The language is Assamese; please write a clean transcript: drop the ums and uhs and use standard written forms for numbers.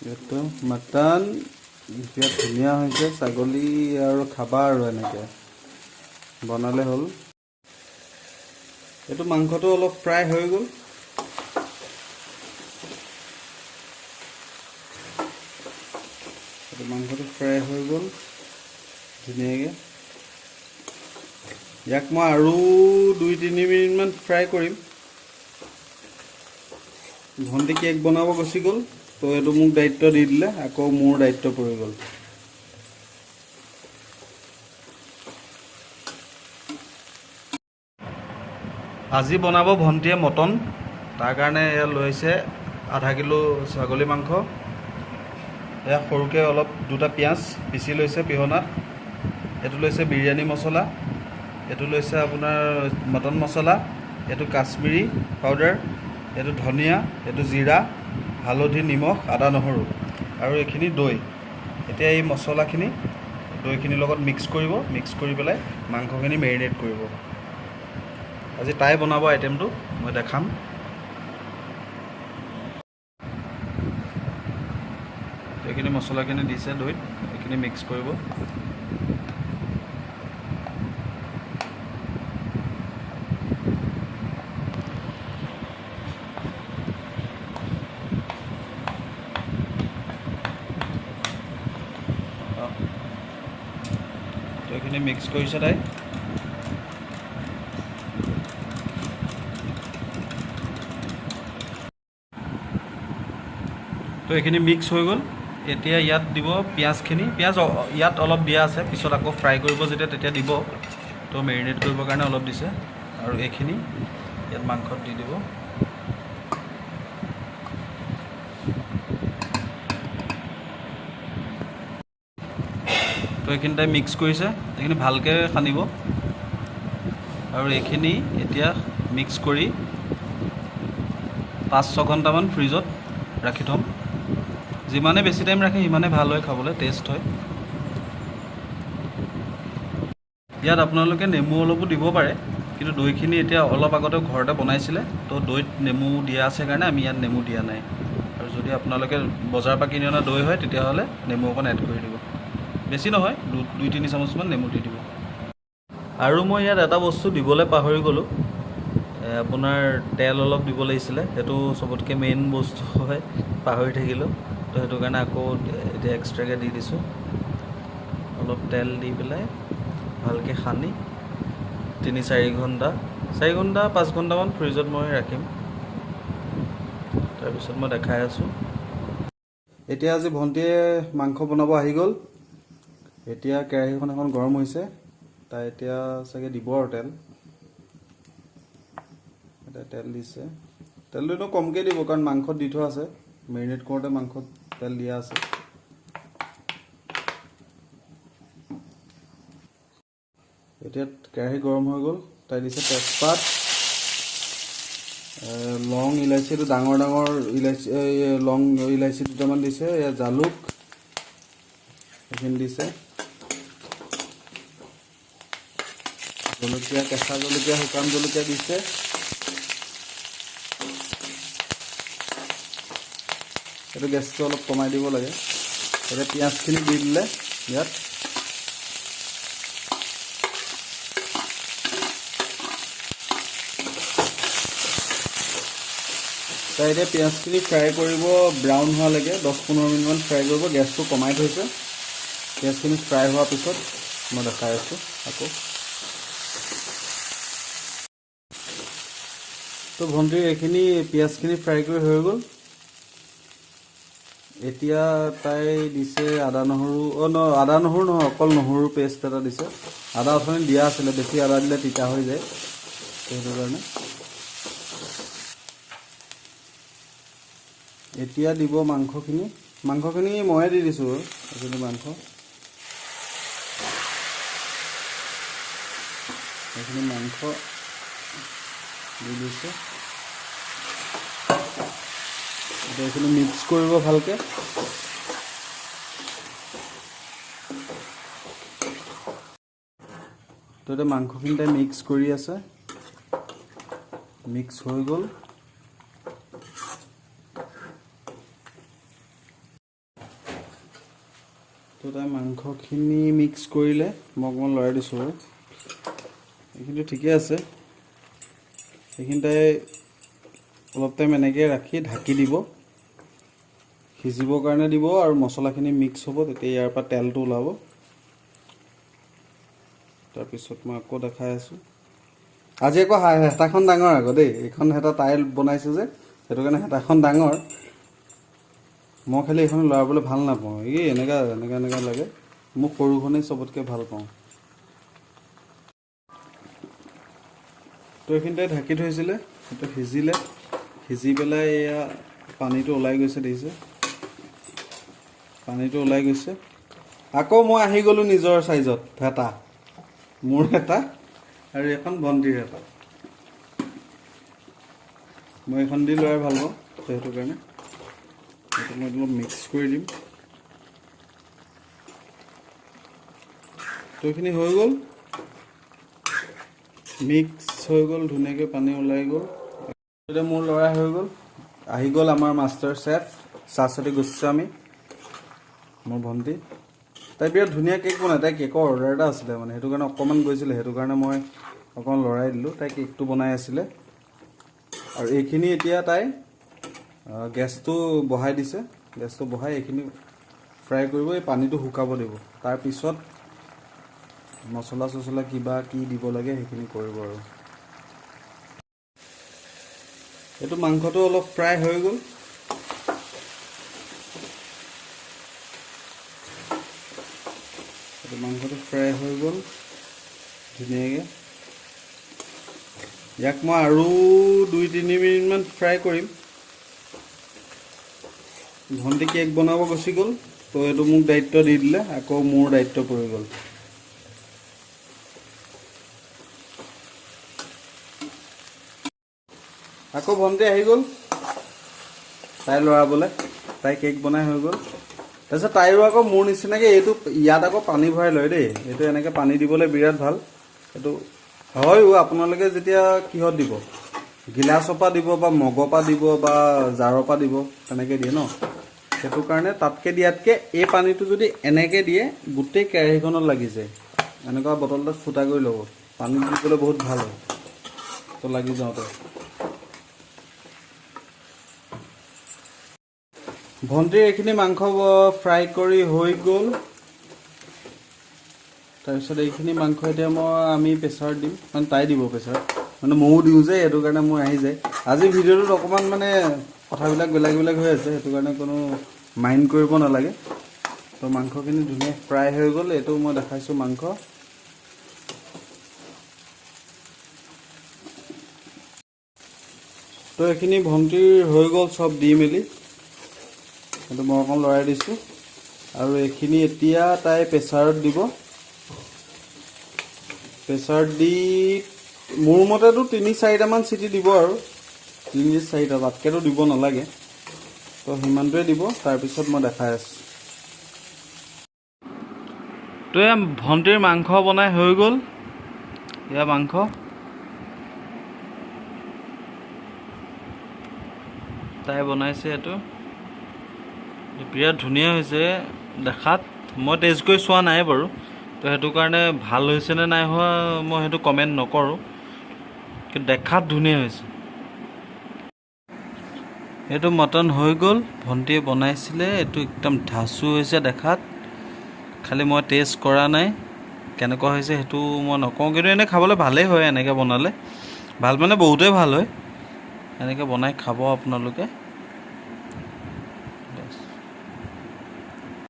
এইটো মটন বিৰাট ধুনীয়া হৈছে। ছাগলী আৰু খাবা আৰু এনেকৈ বনালে হ'ল। এইটো মাংসটো অলপ ফ্ৰাই হৈ গ'ল। এইটো মাংসটো ফ্ৰাই হৈ গ'ল ধুনীয়াকৈ। ইয়াক মই আৰু 2-3 মিনিটমান ফ্ৰাই কৰিম। ভণ্টি কেক বনাব গুচি গ'ল, তো এইটো মোক দায়িত্ব দি দিলে। আকৌ মোৰ দায়িত্ব পৰি গ'ল। আজি বনাব ভণ্টিয়ে মটন। তাৰ কাৰণে এয়া লৈছে আধা কিলো ছাগলী মাংস। এয়া সৰুকৈ অলপ দুটা পিঁয়াজ পিচি লৈছে পিহনাত। এইটো লৈছে বিৰিয়ানী মছলা, এইটো লৈছে আপোনাৰ মটন মছলা, এইটো কাশ্মীৰী পাউডাৰ, এইটো ধনিয়া, এইটো জিৰা, হালধি, নিমখ, আদা, নহৰু আৰু এইখিনি দৈ। এতিয়া এই মছলাখিনি দৈখিনিৰ লগত মিক্স কৰিব। মিক্স কৰি পেলাই মাংসখিনি মেৰিনেট কৰিব। আজি তাই বনাব আইটেমটো, মই দেখাম। এইখিনি মছলাখিনি দিছে দৈত, এইখিনি মিক্স কৰিব। তো এইখিনি মিক্স কৰিছে তাই। তো এইখিনি মিক্স হৈ গ'ল। এতিয়া ইয়াত দিব পিঁয়াজখিনি। পিঁয়াজ ইয়াত অলপ দিয়া আছে, পিছত আকৌ ফ্ৰাই কৰিব যেতিয়া তেতিয়া দিব। তো মেৰিনেট কৰিবৰ কাৰণে অলপ দিছে আৰু এইখিনি ইয়াত মাংসত দি দিব। তো এইখিনি তাই মিক্স কৰিছে। এইখিনি ভালকৈ সানিব আৰু এইখিনি এতিয়া মিক্স কৰি 5-6 ঘণ্টামান ফ্ৰিজত ৰাখি থ'ম। যিমানে বেছি টাইম ৰাখে, সিমানে ভাল হয় খাবলৈ, টেষ্ট হয়। ইয়াত আপোনালোকে নেমু অলপো দিব পাৰে, কিন্তু দৈখিনি এতিয়া অলপ আগতে ঘৰতে বনাইছিলে, তো দৈত নেমু দিয়া আছে কাৰণে আমি ইয়াত নেমু দিয়া নাই। আৰু যদি আপোনালোকে বজাৰৰ পৰা কিনি অনা দৈ হয়, তেতিয়াহ'লে নেমু অকণ এড কৰি দিব। বেছি নহয়, 2-3 চামুচমান নেমু দি দিব। আৰু মই ইয়াত এটা বস্তু দিবলৈ পাহৰি গ'লোঁ। আপোনাৰ তেল অলপ দিব লাগিছিলে। সেইটো চবতকৈ মেইন বস্তু হয়, পাহৰি থাকিলোঁ। তো সেইটো কাৰণে আকৌ এতিয়া এক্সট্ৰাকৈ দি দিছোঁ। অলপ তেল দি পেলাই ভালকৈ সানি 3-4 ঘণ্টা, 4 ঘণ্টা, 5 ঘণ্টামান ফ্ৰিজত মই ৰাখিম। তাৰপিছত মই দেখাই আছোঁ। এতিয়া আজি ভণ্টিয়ে মাংস বনাব আহি গ'ল। এতিয়া কেৰাহীখন এখন গৰম হৈছে। তাই এতিয়া চাগে দিব আৰু তেল। এতিয়া তেল দিছে। তেলটো এনেও কমকৈ দিব, কাৰণ মাংসত দি থোৱা আছে। মেৰিনেট কৰোঁতে মাংসত তেল দিয়া আছে। এতিয়া কেৰাহী গৰম হৈ গ'ল। তাই দিছে তেজপাত, লং, ইলাচি। এইটো ডাঙৰ ডাঙৰ ইলাচি, এই লং ইলাচি দুটামান দিছে। ইয়াত জালুক এইখিনি দিছে। জলকীয়া, কেঁচা জলকীয়া, শুকান জলকীয়া দিছে। এইটো গেছটো অলপ কমাই দিব লাগে। এতিয়া পিঁয়াজখিনি দি দিলে ইয়াত। তাই এতিয়া পিঁয়াজখিনি ফ্ৰাই কৰিব ব্ৰাউন হোৱালৈকে, 10-15 মিনিটমান ফ্ৰাই কৰিব। গেছটো কমাই থৈছে। পিঁয়াজখিনি ফ্ৰাই হোৱাৰ পিছত মই দেখাই আছোঁ আকৌ। তো ভণ্টিৰ এইখিনি পিঁয়াজখিনি ফ্ৰাই কৰি হৈ গ'ল। এতিয়া তাই দিছে আদা নহৰু, অ' ন, আদা নহৰু নহয়, অকল নহৰু পেষ্ট এটা দিছে। আদা অথনি দিয়া আছিলে। বেছি আদা দিলে তিতা হৈ যায়, সেইটো কাৰণে। এতিয়া দিব মাংসখিনি। মাংসখিনি ময়ে দি দিছোঁ বাৰু। এইখিনি মাংস, এইখিনি মাংস দি দিছোঁ। এতিয়া এইখিনি মিক্স কৰিব ভালকৈ। তো এতিয়া মাংসখিনি তাই মিক্স কৰি আছে। মিক্স হৈ গ'ল। তো তাই মাংসখিনি মিক্স কৰিলে, মই অকণমান লৰাই দিছোঁ বাৰু। এইখিনি ঠিকে আছে। এইখিনি তাই অলপ টাইম এনেকৈ ৰাখি ঢাকি দিব, সিজিবৰ কাৰণে দিব আৰু মছলাখিনি মিক্স হ'ব। তেতিয়া ইয়াৰ পৰা তেলটো ওলাব। তাৰপিছত মই আকৌ দেখাই আছোঁ। আজি আকৌ হেতাখন ডাঙৰ আকৌ দেই। এইখন হেতা তাই বনাইছে যে, সেইটো কাৰণে হেতাখন ডাঙৰ। মই খালি এইখন লৰাবলৈ ভাল নাপাওঁ। এই এনেকুৱা এনেকুৱা এনেকুৱা লাগে মোক। সৰুখনেই চবতকৈ ভাল পাওঁ। তো এইখিনিতে ঢাকি থৈছিলে, সেইটো সিজিলে। সিজি পেলাই এয়া পানীটো ওলাই গৈছে, দেখিছে? পানীটো ওলাই গৈছে। আকৌ মই আহি গ'লোঁ নিজৰ চাইজত। হেতা মোৰ হেতা আৰু এখন ভণ্টিৰ হেতা। মই এইখন দি লৰাই ভাল পাওঁ। তো সেইটো কাৰণে এইটো মই অলপ মিক্স কৰি দিম। তো এইখিনি হৈ গ'ল, মিক্স হৈ গ'ল ধুনীয়াকৈ, পানী ওলাই গ'ল। এতিয়া মোৰ লৰাই হৈ গ'ল। আহি গ'ল আমাৰ মাষ্টাৰ চেফ শাশ্বতী গোস্বামী, মোৰ ভণ্টি। তাই বিৰাট ধুনীয়া কেক বনায়। তাই কেকৰ অৰ্ডাৰ এটা আছিলে, মানে সেইটো কাৰণে অকণমান গৈছিলে, সেইটো কাৰণে মই অকণমান লৰাই দিলোঁ। তাই কেকটো বনাই আছিলে আৰু এইখিনি এতিয়া তাই গেছটো বঢ়াই দিছে। গেছটো বঢ়াই এইখিনি ফ্ৰাই কৰিব, এই পানীটো শুকাব দিব। তাৰপিছত মছলা চছলা কিবা কি দিব লাগে, সেইখিনি কৰিব। আৰু এইটো মাংসটো অলপ ফ্ৰাই হৈ গ'ল। এইটো মাংসটো ফ্ৰাই হৈ গ'ল ধুনীয়াকৈ। ইয়াক মই আৰু 2-3 মিনিটমান ফ্ৰাই কৰিম। ভণ্টি কেক বনাব গুচি গ'ল, তো এইটো মোক দায়িত্ব দি দিলে। আকৌ মোৰ দায়িত্ব পৰি গ'ল। আকৌ ভণ্টি আহি গ'ল তাই লৰাবলৈ। তাই কেক বনাই হৈ গ'ল। তাৰপিছত তাইৰো আকৌ মোৰ নিচিনাকৈ এইটো ইয়াত আকৌ পানী ভৰাই লয় দেই। এইটো এনেকৈ পানী দিবলৈ বিৰাট ভাল এইটো। হয়ো, আপোনালোকে যেতিয়া কিহত দিব, গিলাচৰ পৰা দিব বা মগৰ পৰা দিব বা জাৰৰ পৰা দিব, তেনেকৈ দিয়ে ন? সেইটো কাৰণে তাতকৈ দিয়াতকৈ এই পানীটো যদি এনেকৈ দিয়ে, গোটেই কেৰাহীখনত লাগি যায়। এনেকুৱা বটল এটাত ফুটা কৰি ল'ব, পানী দিবলৈ বহুত ভাল হয়। তো লাগি যাওঁতে ভণ্টিৰ এইখিনি মাংস ফ্ৰাই কৰি হৈ গ'ল। তাৰপিছত এইখিনি মাংস এতিয়া আমি প্ৰেছাৰত দিম, মানে তাই দিব প্ৰেছাৰত। মানে ময়ো দিওঁ যে, সেইটো কাৰণে মোৰ আহি যায়। আজি ভিডিঅ'টোত অকণমান মানে কথাবিলাক বেলেগ বেলেগ হৈ আছে, সেইটো কাৰণে কোনো মাইণ্ড কৰিব নালাগে। তো মাংসখিনি ধুনীয়া ফ্ৰাই হৈ গ'ল। এইটো মই দেখাইছোঁ মাংস। তো এইখিনি ভণ্টিৰ হৈ গ'ল চব দি মেলি। সেইটো মই অকণ লৰাই দিছোঁ। আৰু এইখিনি এতিয়া তাই প্ৰেছাৰত দিব। প্ৰেছাৰত দি মোৰ মতেতো 3-4টামান চিটি দিব আৰু 3-4টা, তাতকৈতো দিব নালাগে। তো সিমানটোৱে দিব, তাৰপিছত মই দেখাই আছোঁ। তো এয়া ভণ্টিৰ মাংস বনাই হৈ গ'ল। এয়া মাংস তাই বনাইছে। এইটো বিৰাট ধুনীয়া হৈছে দেখাত। মই টেষ্ট কৰি চোৱা নাই বাৰু, তো সেইটো কাৰণে ভাল হৈছে নে নাই হোৱা মই সেইটো কমেণ্ট নকৰোঁ, কিন্তু দেখাত ধুনীয়া হৈছে। এইটো মটন হৈ গ'ল, ভণ্টিয়ে বনাইছিলে। এইটো একদম ধাচু হৈছে দেখাত। খালি মই টেষ্ট কৰা নাই, কেনেকুৱা হৈছে সেইটো মই নকওঁ। কিন্তু এনেই খাবলৈ ভালেই হয়। এনেকৈ বনালে ভাল, মানে বহুতেই ভাল হয়। এনেকৈ বনাই খাব আপোনালোকে।